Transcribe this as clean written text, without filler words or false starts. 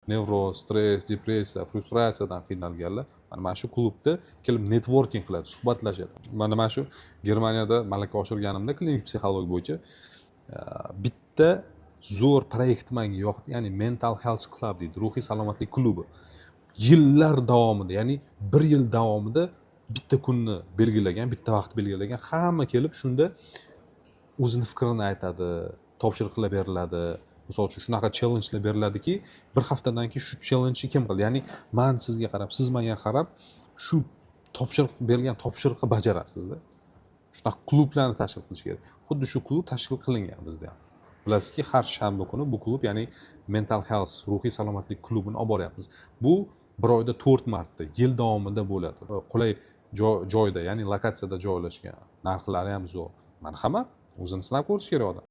Nevroz, stress, depressiya, frustratsiyadan qiynalganlar mana shu klubda kelib networking qiladi, suhbatlashadi. Mana shu Germaniyada malaka oshirganimda klinik psixolog bo'yicha bitta zo'r proyekt menga yoqdi, ya'ni Mental Health Club deydi, ruhiy salomatlik klubi. Yillar davomida, ya'ni bir yil davomida bitta kunni belgilagan, bitta vaqt belgilagan, hamma kelib shunda o'zini fikrini aytadi, topshiriqlar beriladi. Misol uchun, shunaqa challengelar beriladiki, bir haftadan keyin shu challenjni kim qildi, ya'ni man sizga qarab, siz menga qarab, shu topshiriq berilgan topshiriqni bajarasizda. Shunaqa klublarni tashkil qilish kerak. Xuddi shu klub tashkil qilingan bizda ham. Bilasizki, har shanba kuni bu klub, ya'ni Mental Health, ruhiy salomatlik klubini olib boryapmiz. Bu bir oyda to'rt marta, yil davomida bo'ladi. Qulay joyda, ya'ni lokatsiyada joylashgan, narxlari ham zo'r. Marhamat, o'zini sinab ko'rish kerak odam.